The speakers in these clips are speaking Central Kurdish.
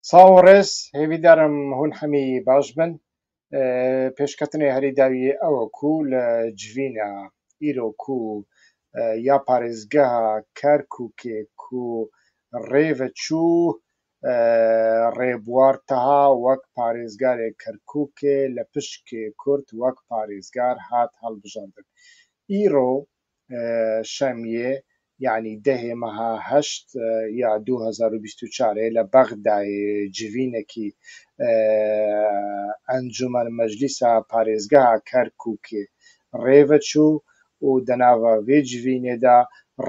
سڵاو و ڕێز، هێڤیدارم هون هەمی باش بن. پێشکەتنێ هەری داویێ ئەوە کوو لە جڤینا ئیرۆ کوو یا پارێزگەها کەرکووکێ کوو ڕێڤە چوو ڕێبوار تەها وەک پارێزگارێ کەرکووکێ لە پشکێ کورد وەک پارێزگار هات هەڵبژاردن. ئیرۆ شەمیێ یعنی دەهێ مەها هەشت یا 2024 لە بەغدایێ جڤینەکی ئەنجومەن مەجلیسا پارێزگەها کەرکووکێ ڕێڤە چوو و دەناڤا ڤێ جڤینێدا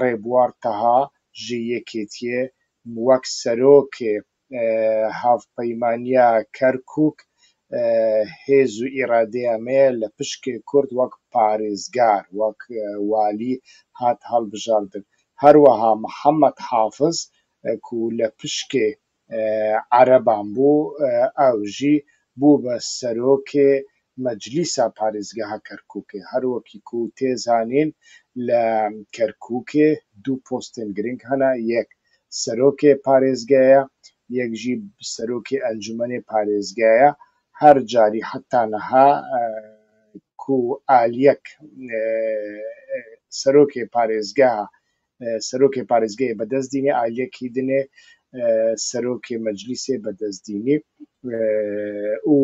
ڕێبوار تەها ژ یەکێتیێ وەک سەرۆکێ هاڤپەیمانیا کەرکووک هێز و ئیرادەیا مەیە لە پشکێ کورد وەک پارێزگار وەک والی هات هەڵبژاردن. هەروەها محەممەد حافز کوو لە پشکێ عەرەبان بوو ئەو ژی بوو بە سەرۆکێ مەجلیسا پارێزگەها کەرکووکێ. هەروەکی کوو تێ زانین لە کەرکووکێ دوو پۆستێن گرنگ هەنە، یەک سەرۆکێ پارێزگەیە، یەک ژی سەرۆکێ ئەنجومەنێ پارێزگایە. هەر جاری حەتا نەها کوو ئالیەک سەرۆکێ پارێزگەها سەرۆکێ پارێزگەیێ بەدەست دینێ ئالیەکی دنێ سەرۆکێ مەجلیسێ بەدەست دینی و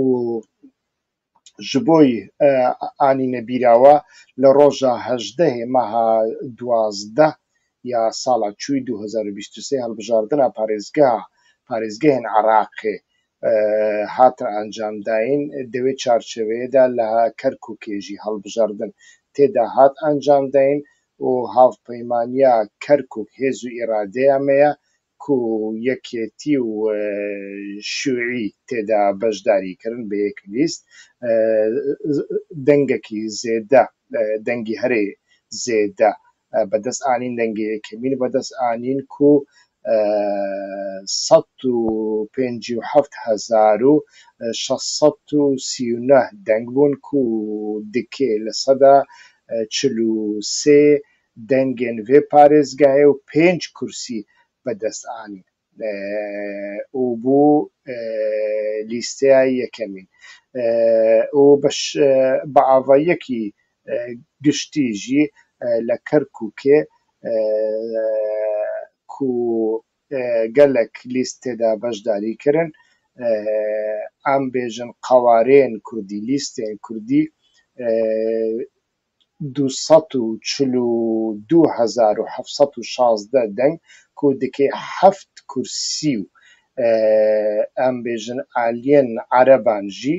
ژ بۆی ئانینە بیراوە لە ڕۆژا هەژدەهێ مەها 12 یا ساڵا چووی 2023 هەڵبژاردنا پارێزگەها پارێزگەهێن عێراقێ هاتن ئەنجامداین دەوێ چارچێوەیەدا لە کەرکووکێ ژی هەڵبژاردن تێدا هات ئەنجامداین و هاڤپەیمانیا کەرکووک هێز و ئیرادەیا مەیە کوو یەکێتی و شیوعی تێدا بەشداری کرن بە یەک لیست دەنگەکی زێدە دەنگی هەرێ زێدە بەدەست ئانین دەنگێ یەکەمین بەدەست ئانین کوو 157,639 دەنگ بوون کوو دکێ 43% دەنگێن ڤێ پارێزگایێ و پێنج کورسی بەدەست ئانین و بوو لیستەیا یەکەمین و بە ئاڤاییەکی گشتی ژی لە کەرکووکێ کوو گەلەک لیست تێدا بەشداری کرن ئەم بێژن قەوارێن کوردی لیستێن کوردی 242,716 دەنگ کوو دکێ هەفت کورسی و ئەم بێژن ئالیێن عەرەبان ژی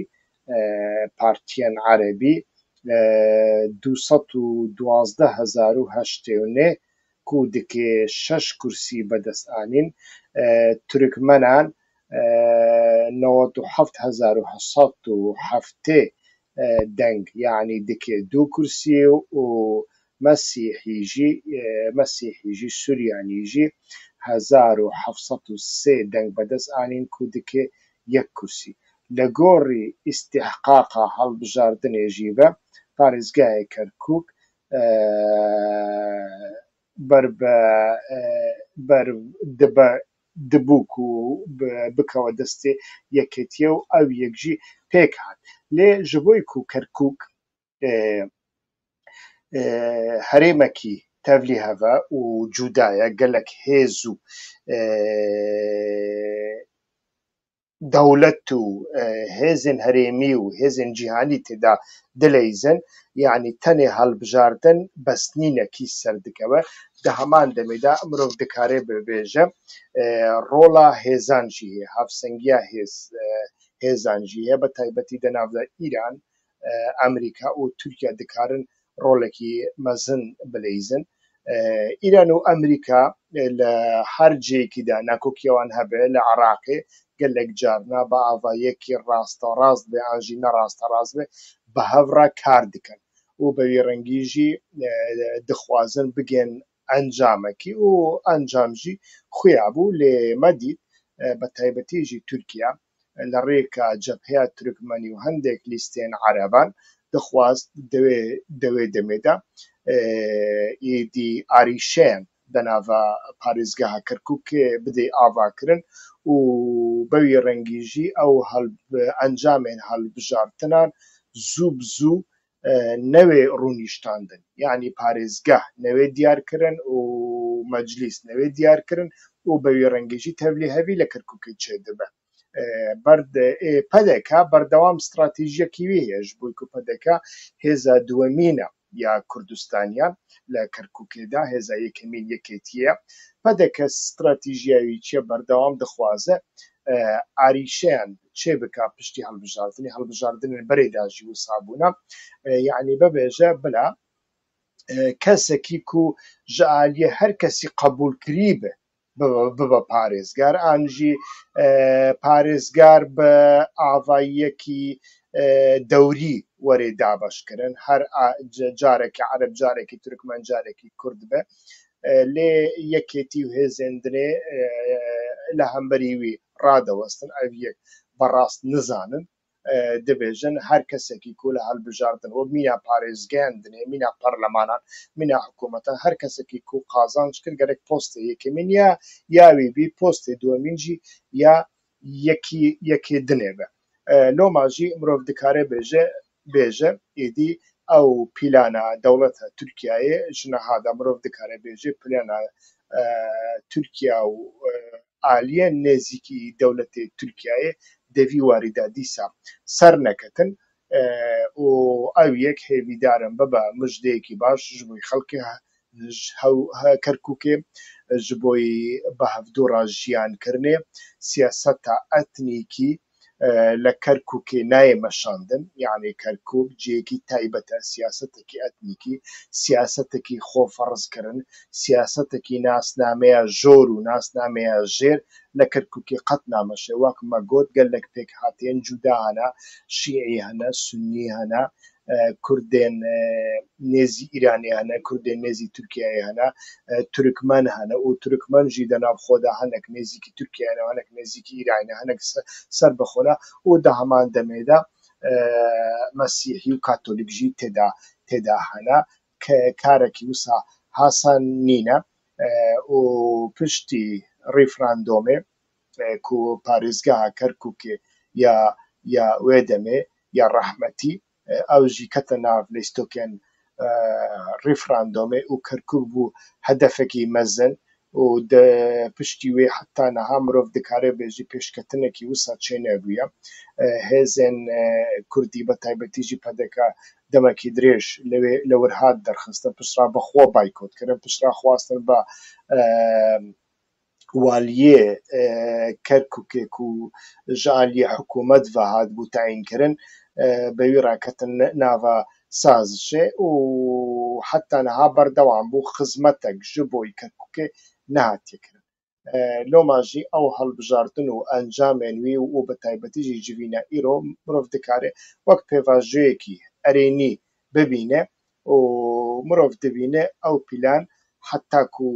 پارتیێن عەرەبی 212,089 کوو دکێ شەش کورسی بەدەست ئانین. تورکمەنان 97,870 دەنگ یعنی دکێ دوو کورسی و مەسیحی ژی مەسیحی ژی سوریانی ژی 1703 دەنگ بەدەست ئانین کوو دکێ یەک کورسی. لە گۆڕی ئیستیحقاقا هەڵبژاردنێ ژی ڤە پارێزگایێ کەرکووک بەر بە بەر دبە دبوو کوو بکەوە دەستێ یەکێتیێ و ئەو یەک ژی پێک هات. لێ ژ بۆی کوو کەرکووک هەرێمەکی تەڤلی هەڤە و جودایە گەلەک هێز و دەولەت و هێزێن هەرێمی و هێزێن جیهانی تێدا دلەیزن یعنی تەنێ هەڵبژاردن بەس نینە کی سەر دکەوە دە هەمان دەمێدا مرۆڤ دکارێ ببێژە ڕۆڵا هێزان ژی هەیە هاڤسەنگیا هێز هێزان ژی هەیە بە تایبەتی دە ناڤدا ئیران ئەمریکا و تورکیا دکارن ڕۆڵێکی مەزن بلەیزن. ئیران و ئەمریکا لە هەر جێیەکیدا ناکۆکیەوان هەبێ لە عێراقێ گەلێک جارنا بە ئاڤایەکی ڕاستە ڕاست بێ ئانژی نەڕاستە ڕاست بێ بە هەڤڕا کار دکەن و بەوی ڕەنگیژی دخوازن بگەن ئەنجامەکی و ئەنجامژی خویا بوو لێ مەدید بە تایبەتیژی تورکیا لە ڕێکا جەبهەیا تورکمەنی و هەندێک لیستێن عەرەبان دخواست دەوێ دەوێ دەمێدا ئیدی ئاریشەیان دەناڤا پارێزگەها کەرکووکێ بدەی ئاڤا کرن و بەوی ڕەنگیژی ئەو ئەنجامێن هەڵبژارتنان زوو بزوو نەوێ ڕوونیشتاندن یعنی پارێزگاه نەوێ دیارکردن و مەجلیس نەوێ دیارکردن و بەوی ڕەنگیژی تەڤلی هەڤی لە کەرکووکێ چێ دبە. پەدەکە بەردەوام ستراتیژیەکی وی هەیە ji بۆی ku پەدەکە هێزا دووەمینە یا کوردستانیان لە کەرکووکێدا هێزا یەکەمین یەکێتیە. پەدەکە ستراتیژیاوی چیە بەردەوام دخوازە ئاریشەیان چێ بکا پشتی هەڵبژاردنی هەڵبژاردنن بەرێدا ژی وسا بوونە. یعنی ببێژە بلا کەسێکی کو ji aliyê her kesî qebûlkirî be ببە پارێزگار ئانژی پارێزگار بە ئاواییەکی دەوری وەرێ دابەشکردن هەر جارێکی عەرەب جارێکی تورکمەن جارێکی کورد بێ لێ یەکێتی و هێزێندنێ لە هەمبەری وی ڕادەوەستن ئەو یەک بەڕاست نزانن دەبێژن هەر کەسێکی کو لە هەڵبژاردن وەک مینا پارێزگەیان دنێ مینا پەرلەمانان مینا حکوومەتان هەر کەسێکی کو قازانج کرد گەرەک پۆستێ یەکەمین یا یاوی بی پۆستێ دووەمین یا یەکی یەکێ دنێ بە. لۆماژی مرۆڤ دکارێ بێژێ بێژە ئێدی ئەو پیلانە دەوڵەتە تورکیایە ژنەهادا مرۆڤ دکارێ بێژێ پلانە تورکیا و ئالیە نێزیکی دەولەتێ تورکیایە دەوی واریدا دیسا سەر نەکەتن و ئەو یەک هێویدارم ببە مژدەیەکی باش ji بۆی خەڵکی کەرکووکێ ji بۆی بە هەڤدوو ڕا ژیانکردنێ سیاسەتا ئەتنیکی لە کەرکووکێ نایە مەشاندن. یعنی کەرکووک جێیەکی تایبەتە سیاسەتێکی ئەتنیکی سیاسەتێکی خۆفەڕزکردن سیاسەتێکی ناسنامەیە ژۆر و ناسنامەیە ژێر لە کەرکووکی قەت نامەشێ. وەک مەگۆت گەلێک پێکهاتێن جودا هەنە شیعی هەنە سنی هەنە کوردێن نێزی ئیرانی هەنە کوردێن نێزی تورکیای هەنە تورکمەن هەنە و تورکمەن ژی دەناو خۆدا هەنێک نێزیکی تورکیایە هەنێک نێزیکی ئیرانە هەنێک سەر بەخۆنا و دە هەمان دەمێدا مەسیحی و کاتۆلیک ژی تێدا تێدا هەنە کە کارێکی وسا هاسان نینە و پشتی ڕیفراندۆمێ کو پارێزگا کەرکووکێ یا یا وێ دەمێ یا ڕەحمەتی ئەو ژی کەتە ناو لەیستۆکێن ڕیفراندۆمێ و کەرکووک بوو هەدەفێکی مەزن و پشتی وێ حتا نەها مرۆڤ دکارێ بێژی پێشکەتنێکی وسا چێ نەبووە. هێزێن کوردی بە تایبەتیژی پەدەکە دەمەکی درێژ لەوێ لەور هات دەرخستن پشترا بەخۆ بایکۆت کردن پشترا خواستن بە والیێ کەرکووکێک و ji aliyê حکوومەت ve hatibû tayînkirin بەوی ڕاکەتن ناوە سازشێ و حتا نەها بەردەوام بوو خزمەتێک ji بۆی کەرکووکێ نەهاتیەکردن. لۆماژی ئەو هەڵبژاردن و ئەنجامێن وی و بە تایبەتیژی جڤینە ئیرۆ مرۆڤ دکارێ وەک پێڤاژەیەکی ئەرێنی ببینێ و مرۆڤ دەبینێ ئەو پیلان حتاکو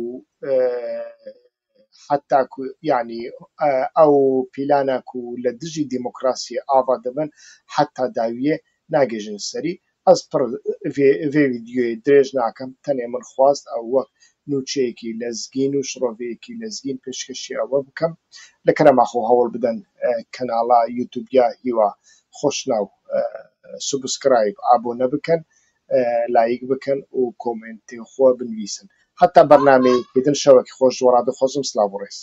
حتاکو یعنی ئەو پیلانە و لە دژی دیموکراسی ئاوا دەبن حتا داویە ناگەژن سەری. ئەس پڕ vê ڤیدیۆی درێژ ناکەم تەنێ من خواست ئەو وەک نوچەیەکی لەزگین و شڕۆڤەیەکی لەزگین پێشکەشی ئەوە بکەم. لە کەرەماخۆ هەوڵ بدەن کەناڵا یوتوبیا هیوا خۆشناو subscribe ئابۆنە بکەن لایک بکەن و کۆمێنتی خۆ بنویسن. حتا بەرنامەیەکی دن شەوەکی خۆش وەڕا دەخۆزم سلااو و ڕێز.